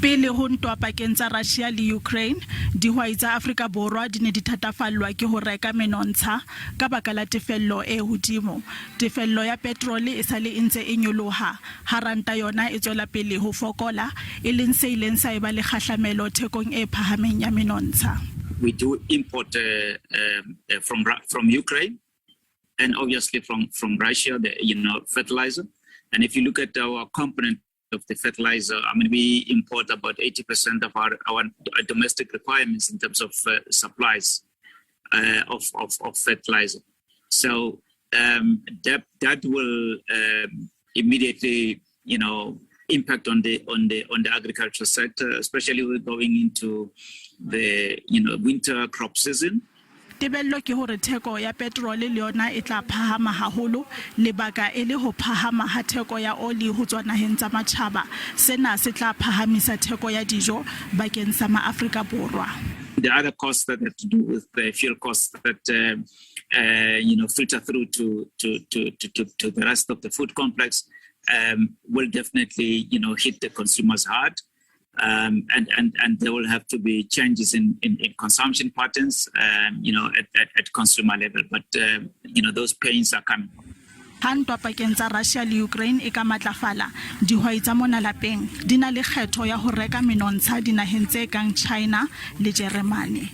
Pele ho ntwa pakeng tsa Russia le Ukraine, dihwai tsa Afrika Borwa di ne di thatafallwa ke ho reka menontsha ka baka la tefello e hodimo. Tefello ya petrole e sa le e ntse e nyoloha, ha ranta yona e tswela pele ho fokola, e leng se ileng sa eba le kgahlamelo thekong e phahameng ya menontsha. We do import from Ukraine and obviously from Russia, the fertilizer. And if you look at our component of the fertilizer, I mean, we import about 80% of our domestic requirements in terms of supplies of fertilizer. So that will immediately impact on the agricultural sector, especially we're going into the winter crop season. Tebello ke hore theko ya petrole le yona e tla phahama haholo, lebaka e le ho phahama ha theko ya oli ho tswa naheng tsa matjhaba. Sena se tla phahamisa theko ya dijo bakeng sa Maafrika Borwa. The other costs that have to do with the fuel costs that filter through to the rest of the food complex will definitely hit the consumers hard. And there will have to be changes in consumption patterns at consumer level. But those pains are coming. Ha ntwa pakeng tsa Russia le Ukraine e ka matlafala, dihwai tsa mona lapeng di na le kgetho ya ho reka menontsha dinaheng tse kang China le Jeremane.